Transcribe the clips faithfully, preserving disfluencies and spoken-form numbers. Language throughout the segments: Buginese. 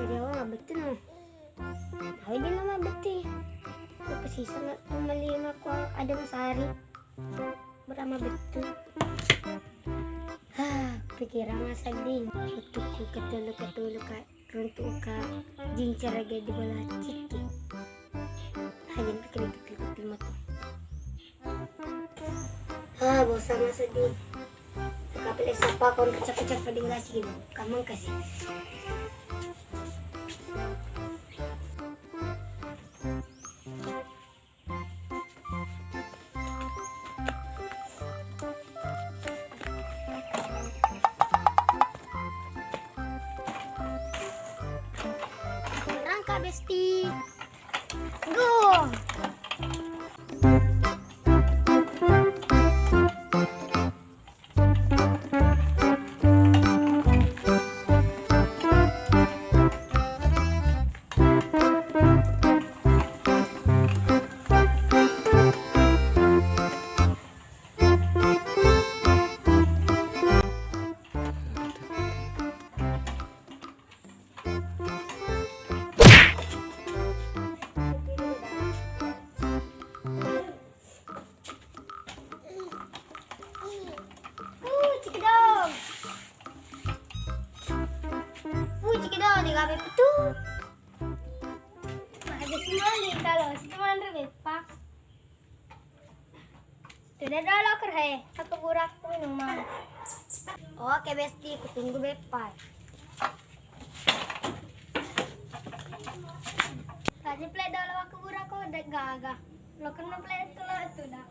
Jadi awak bettu no. Tahu dia nama bettu. Aku sisa melli aku ada masari. Berama bettu. Hah, pikiran sedih. Bettuku ketulu-ketulu, Kak. Runtu'ka jincara gede bola ciki. Hanya pikir-pikir kopi mata. Ah, bosan sedih. Kapele sapa kon kecap-kecap di nasi gitu. Kamu kasih. Rangka, Besti. Go. Uh, cikidong. Uh, cikidong, di gabe petu. Ada semua nih kalau semua beppa. Sudah dolo kerhe, aku burak minuman. Oke, Besti, kutunggu beppa. Tadi play dolo aku burak kok udah gaga. Lo kena play itu lo itu dah.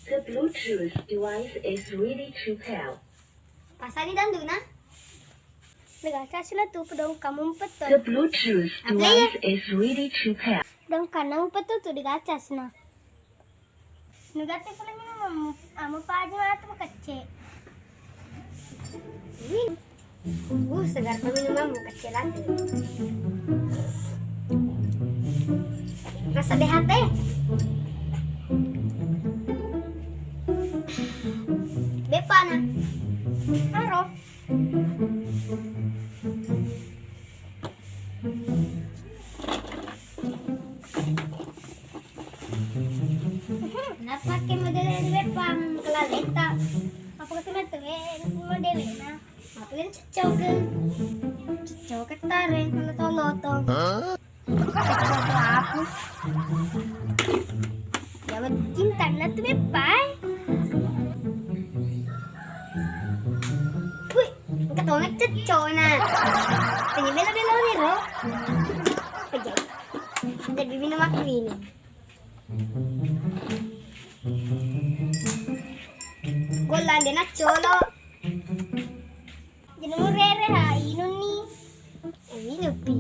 The Bluetooth device is ready to pair. Pasani danduna. Degaca sila tu pedong kamu empat ton. The Bluetooth device is ready to pair. Dong kanang empat tu tu degaca sina. Nugatti pole minum, amo paji matu makecce. Wih. Uh, segar peminumanmu, kecil lagi. Rasa D H T. Beppa na. Aro. Napake modele ri Beppa kelaleta. Apa kata metu, eh, modele na. Apa yang cocok? Cocok ketare, kalau tolotong. Hah? Cocok apa? Ya, cinta na tu Beppa, eh. Wih, engka tongeng cecco na. Tanya bela-bela ni ro. Apa jadi? Jadi minum aku ini. Golla de naccolo. Jadi murere ha inung ni. Inung pi.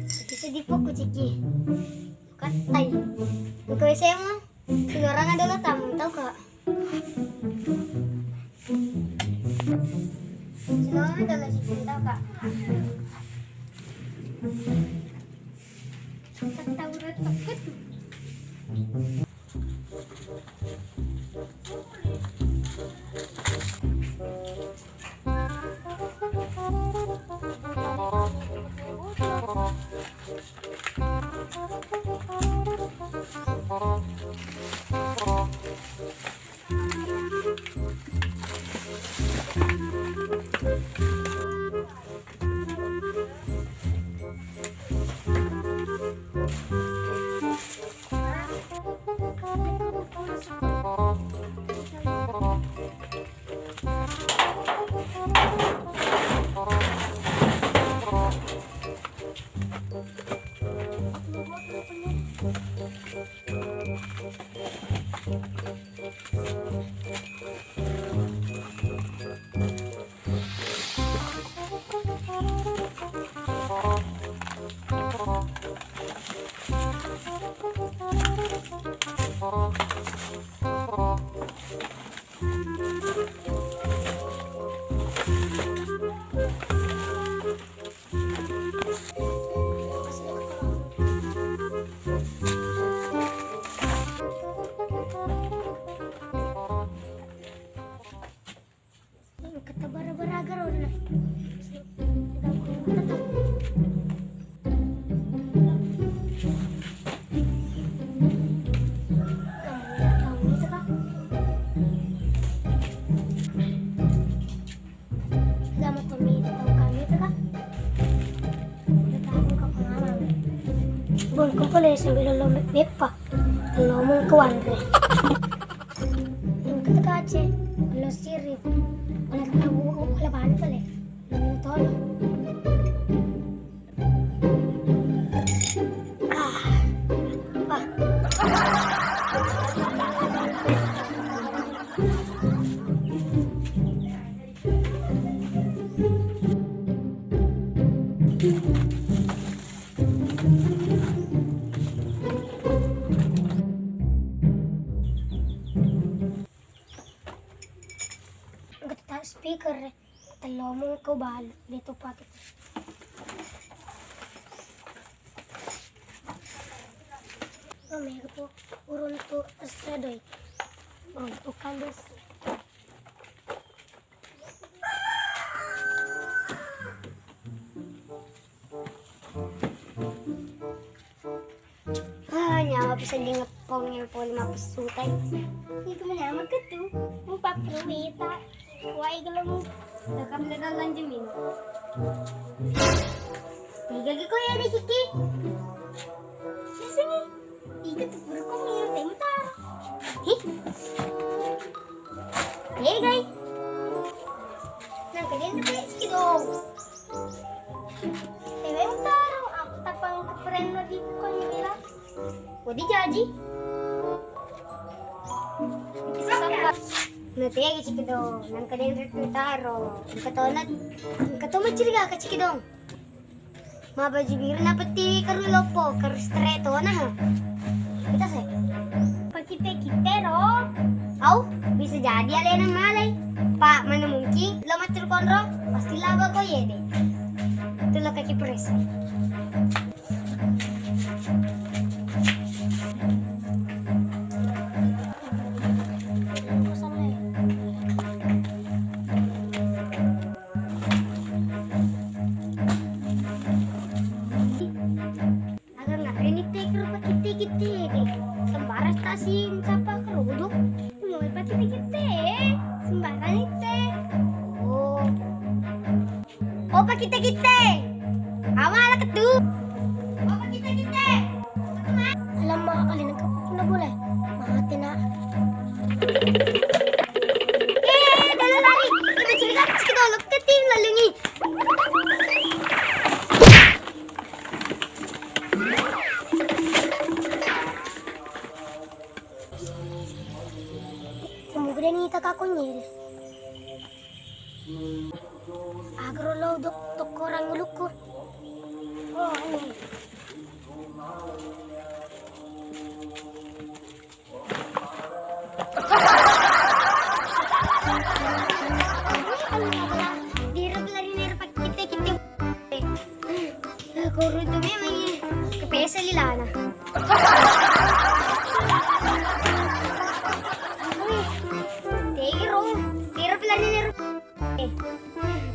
Kita di pokok ciki. Kattai. Engka W C mu? Sinorang ada lo tamu, tau, Kak? Sinorang ada lo sipun, tau, Kak? Tahu rasa. Kata bara-bara agar orang. Kamu, kamu itu, Kak. Sama Tommy, tahu kami itu, Kak. Udah tahu, Kak, pengalaman. Bon, kau boleh sambil lo me-, mepa. Lo mau ke Wanre. Engka tu kace, lo siri. Ola tau, ola bantale. Lo toni. Ah. Ah. Engka ta speaker e, tellomo ko balu, de to pake. Oh, mega po, uruntu esse doi. Uruntu kandus. Ah, nyawa bisa di ngepong yang poli mapessu tai. Itu menyama ke tu. Empat puluh wita. Wai gelem. Rekam dengan lanjut minggu. Tiga giko ya di Kiki. Di sini. Iga tu pura ko miro tentara. Hi. He, gai. Nang kalian tu kayak ciki dong. Tentara, aku tapang keperen di pukul mira. Wadi jaji. Bisa sampai. Nah, tega ciki dong. Nang kalian tu taro. Engka tona. Engka to maciriga ka ciki dong. Ma baju biru na petti karu loppo, karu straight to na. Kita se. Pakitte-kitte ro. Au, bisa jadi alena malai. Pa, mana mungkin lo matur konro, pasti laba ko yede. Itu lo kaki press. Aga ngareni te kero pakitte-kitte de. Sembarang stasiun sapa kerodo. Mau pakitte-kitte. Sembarang itte. Oh. Oh, pakitte-kitte. Awala ketu. Oh, pakitte-kitte. Alamma kali nengka puna boleh. Mate na. Eh, dalam lari. Kita cerita kita lo ketim lalungi. Kemudian ini kakak konyol. Agro lo dok tokorang ulukku. Oh, ini. Diro pelari nero pakitte-kitte. Lah, kuruntu memang ini. Kepesa lilana. Wih, tegi ro. Diro pelari nero. Eh,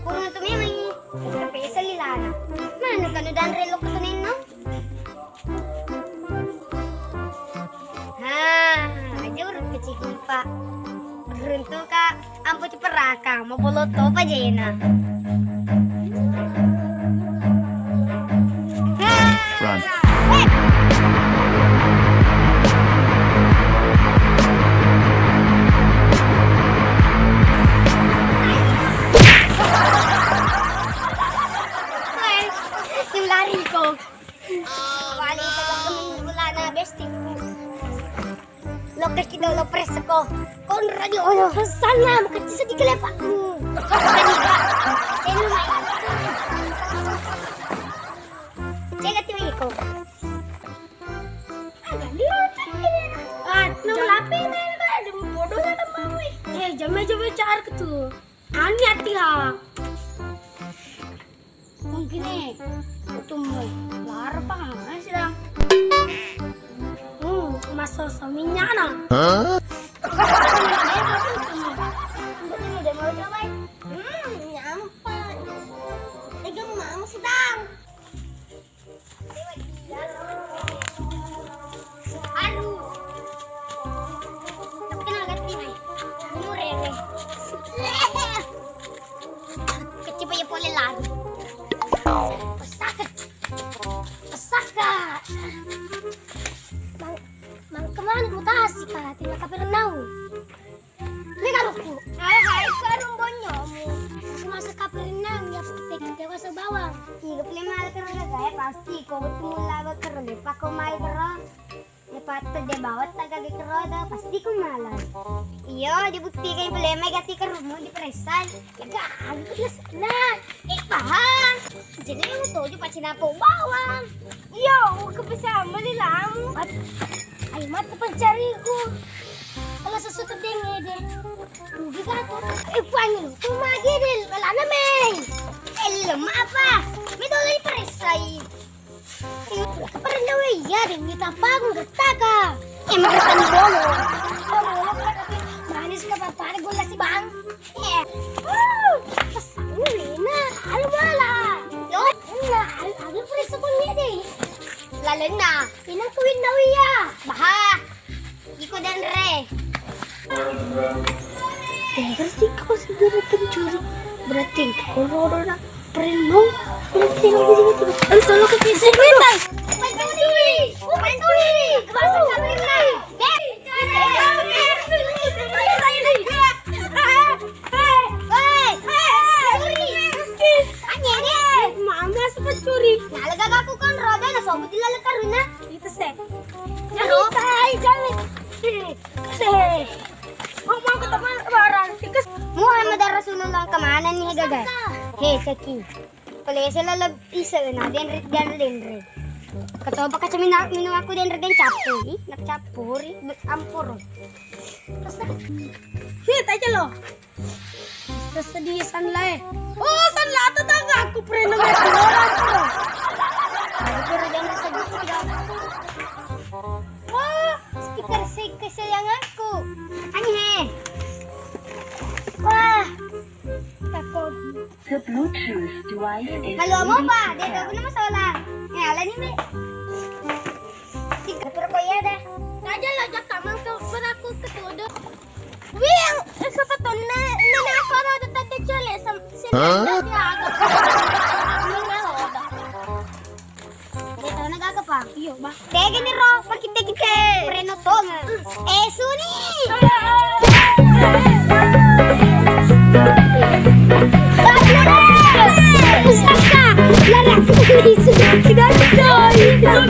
kuruntu memang ini. Kepesa lilana. Mana kanu dan relok tu nenno? Ha, aja urut kecil, Pak. Beruntung, Kak. Ampo ceperakang, mau bolot topa jena. Run. Weh, yang lari kok. Wali teman-teman gulana bestiku. Lokasi dolo presko. Konrajo. Oh, sana, makecil sedikit lepakmu. Cek ati mai ko. Ah, nang lape na, ada bodoh na mau. Eh, jamai-jamai cara ketu. Ani ati ha. Mungkin eh, itu mau lar apa, ah, sedang. Hmm, masuk minyak na. Hah? Hmm, nyampe. Tiga mau sedang. Aduh. Tapi kenal ganti, Mai. Umur ya, Mai. Kecil ya pole lari. Pesaka. Pesaka. Mang, mang kemana mutasi ka? Tinggal kafe renau. Ini karukku. Hai, hai, karung bonyomu. Aku masak kaperinang, ya, pake, pake, pake bawang. Iya, pake malah kero gaga, ya, pasti. Kau betul mula bakero, deh, pako mai kero. Ya, patut dia bawa tak gaga kero, dah, pasti ku malah. Iya, dibuktikan pake mai gati kerumu, diperesan. Ya, gak, aku plus. Nah, eh, paham. Jadi, yang setuju, pacina pau bawang. Iya, aku bisa melilamu. Ayo, mati pencariku. Kalau sesuatu dengede. Rugi ka tu. Eh, panggil. Cuma gede, lana, Mei. Eh, lemak apa? Mei tolong diperesai. Pernah we iya deh, minta apa aku ngertaka. Eh, makan dulu. Manis ke bapak, gula si bang. Eh. Uh, pesan ini, nah, alu bala. Yo. Nah, alu, alu perisa kon deh. Lalenna. Inang kuwin na wiya. Baha. Iko denre. Dengar sih kau segera pencuri. Berarti kau rodo na perenung. Berarti kau gitu. Aduh, tolong ke sini. Pencuri. Pencuri. Masuk ke sini. Dek. Woi. Anye deh. Mama suka curi. Nah, lega aku kon rodo na sobu dilalek karuna. Itu sih. Jaro. Tai, jaro. Eh, eh. Mau, mau ke tempat barang. Tikus. Muhammad Rasulullah kemana nih, gaga? Hei, Saki. Pelese lalap isa na denre, denre, denre. Ketopa kaca mina-, minum aku denre den campur. Ih, nak campur, ih, be-, ampur. Terus dah. Hei, tai jelo. Tersedia sanlae. Oh, sanla tetanggaku, perenung ya, orang tuh. Aku perenung sedikit, ya. Wah, stiker se-, kesayanganku. Aneh. Wah, takut. The Bluetooth device is Halo, mau, Pak? Dia tak guna masalah. Ya, lah, ini, Mi. Tiga per koya dah. Raja lo jak kamang ke beraku ketuduh. Wih, yang, eh, sepetune, ini apa roda tadi cele sem-, sini. Hah? Dia agak. Ini roda. Dia tahu negara apa? Iya, Bang. Tegi ni ro, pakai tegi te. Preno tong. Eh, suni. Pusaka, lara. Tidak, tidak, tidak, tidak.